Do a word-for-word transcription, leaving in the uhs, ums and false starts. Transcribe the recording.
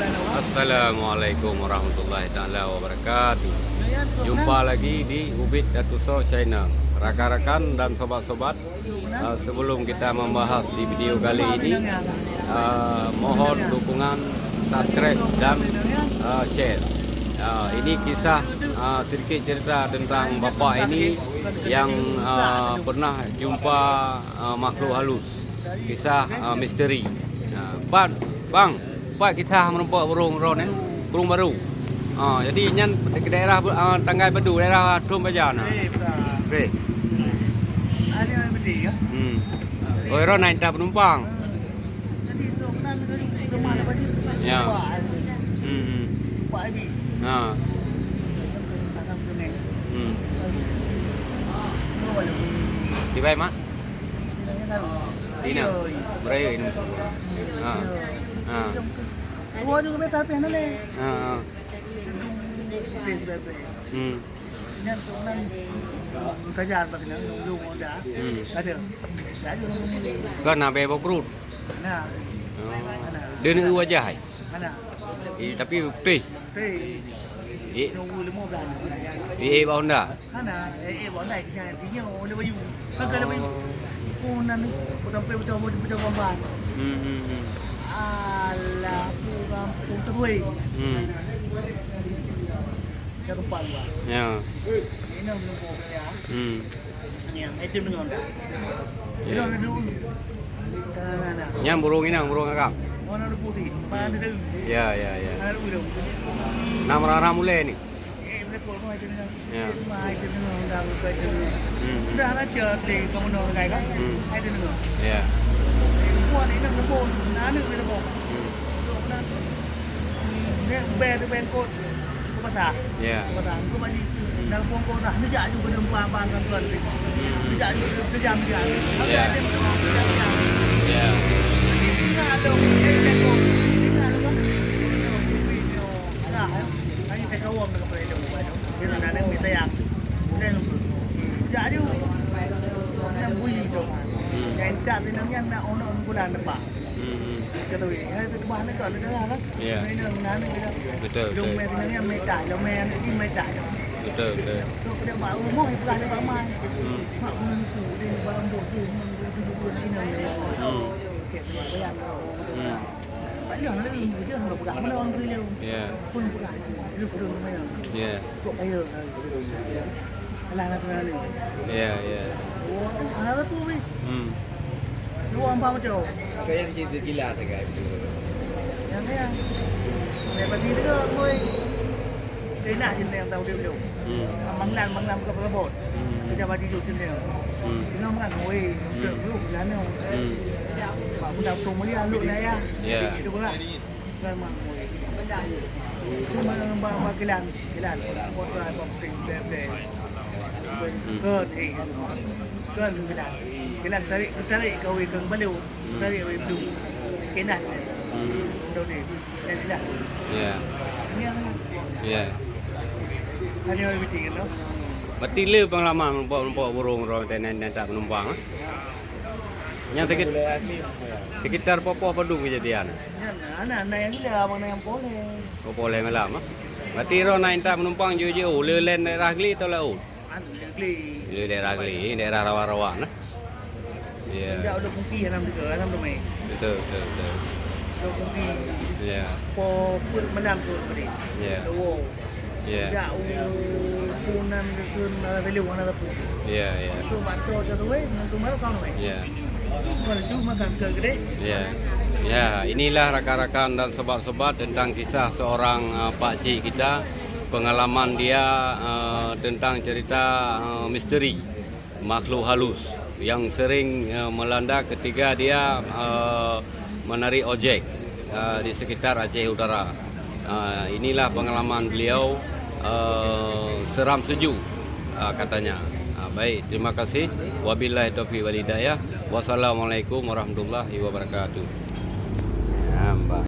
Assalamualaikum warahmatullahi taala wabarakatuh. Jumpa lagi di Ubit Datu Soe Channel. Rakan-rakan dan sobat-sobat, eh, sebelum kita membahas di video kali ini, eh, mohon dukungan subscribe dan, eh, share. Eh, ini kisah, eh, sedikit cerita tentang bapak ini yang, eh, pernah jumpa, eh, makhluk halus. Kisah, ah, misteri. Ah, pat, bang, pat kisah meurumpok burung droe nyan, burung baru. Ah, jadi nyan ke daerah, ah, Tanggai Badu, daerah Thon Baja na. Eh, bukan. Okey. Ada yang berdiri, ya? Hmm. Oh, droe na intat penumpang. Jadi, tu, kenal dengan rumah ada baju. Ya. Wah, ada. Hmm, hmm. Pak Abi. Ha. Tanam kuning. Hmm. Dua ni. Kibai, Mak? Dina. Beraya ini. Ha. Ha. Dua juga beta pih noleh. Ha, ha. Hmm. Nyan tu kan, kajar bak kena nunggu Honda. Hmm. Ada. Ada. Kan habis bawa kerut. Nah. Oh. Mana? Dia nak wajah, eh? Mana? Eh, tapi putih. Putih. Eh. Nunggu lima belas. Eh, eh, bak Honda. Hana, eh, eh, boleh, kena dia oleh bayu. Kan kalau bayu. Oh. Oh, nan, potong pe, potong, potong, potong gambar. Hmm, hmm, hmm. Alah, aku kampung terui. Hmm. Dah tempat gua. Ya. Ini nak menunggu ya. Hmm. Ni, eh, dia dengar dah. Ya. Dia dah dulu. Nah, nah, nah. Nyang burung inang, burung akang. Oh, nak putih. Mana ada. Ya, ya, ya. Ada dulu. Nama rara mulai ni? Eh, boleh pun, boleh dengar. Ya. Cuma itu dengar, dah buka itu dengar. Hmm. Dah lah, cek di kamu nak pakai kan? Hmm. Itu dengar. Ya. Buat ini nak pun, nak ada boleh pun. Hmm. Duduk nak. Ni bel tu bengkot. Aku patah. Ya. Aku patah. Aku balik. Hmm. Dah pun kau dah. Nejak juga dengan abang kan tuan. Hmm. Nejak juga sejam dia. Ya. Aku ada sejam dia. Ya. Kita ada, kita ada. Kita ada, Bang. Kita ada, Bang. Nah, eh. Hanya saya kawan dengan Pak Ridho, Pak Ridho. Dia nak ada, dia sayang. Dia lupa. Jadi, nak bunyi tu. Hmm. Yang tak tenangnya nak ono bulan depan. Hmm, hmm. Kata dia, "Hai, tu kebah nak kau, nak dengar lah." Ya. Main dengan anak dia. Betul, betul. Dia main tenangnya, main tak. Dia main anak dia, main tak. Betul, betul. Tu dia buat rumah, dia bukan dia buat main. Hmm. Mak bulan tu, dia buat rambut, dia main, dia tu, dia main, dia main. Hmm. Okey, dia buat bayar. Hmm. Banyak lagi, dia hamba pegang mana orang beri dia. Ya. Pun pegang. Dia pun lumayan. Ya. Kok kaya kan. Alah, nak kenal ni. Ya, ya. Oh, alah tu, weh. Hmm. Dua empat macam. Kau yang jadi gila tegas. Yang ni, yang. Lepas ni tu, weh. Saya nak je yang tahu dia belum. Hmm. Manglan, manglan bukan perabot. Hmm. Kerja baju tu sini. Hmm. Tengah manglan, weh. Hmm. Belum, belum. Hmm. Pak Bunda Tung Mulia, lu nak ya. Ya. Itu pula. Kan mak. Cuma bak, bak gelan, gelan. Buat apa penting, bla-bla. Hmm. Kan, eh. Kan gelan. Gelan tarik, tarik kawin kan balu. Hmm. Tarik kawin tu. Kenal. Hmm. Tahu ni. Kan dah. Ya. Ni yang mana? Ya. Ada orang meeting kan tu? Berarti le pengalaman meurumpok-rumpok burung droe nyan, nyan tak penumpang, eh? Nyang sekit-, sekitar poh-poh padum kejadian? Nyan, anak-anak yang gila, abang yang poleh. Oh, poleh malam, ah. Berarti droe na intat penumpang jujur, oh, le laén daerah Gli atau laôt? Anu, yang Gli. Le daerah Gli, daerah rawa-rawa, nah. Ya. Tidak ada kupi dalam tu, dalam tu, meh. Betul, betul, betul. Ada kupi. Ya. Po, put menam tu tadi. Ya. Dua. Ya. Ya, u-, unan dikeun, eh, telu hana teupeu. Ya, ya. Mantong, mantong satu weh, mantong baru kawan weh. Ya. Menuju makan ke gede. Ya. Ya, inilah rakan-rakan dan sobat-sobat tentang kisah seorang, eh, pakcik kita, pengalaman dia, eh, tentang cerita, eh, misteri. Makhluk halus yang sering, eh, melanda ketika dia, eh, menarik ojek, eh, di sekitar Aceh Utara. Eh, inilah pengalaman beliau, eh, seram sejuk, eh, katanya. Ah, baik, terima kasih. Wabillahi taufiq wal hidayah. Wassalamualaikum warahmatullahi wabarakatuh. Ya, Mbak.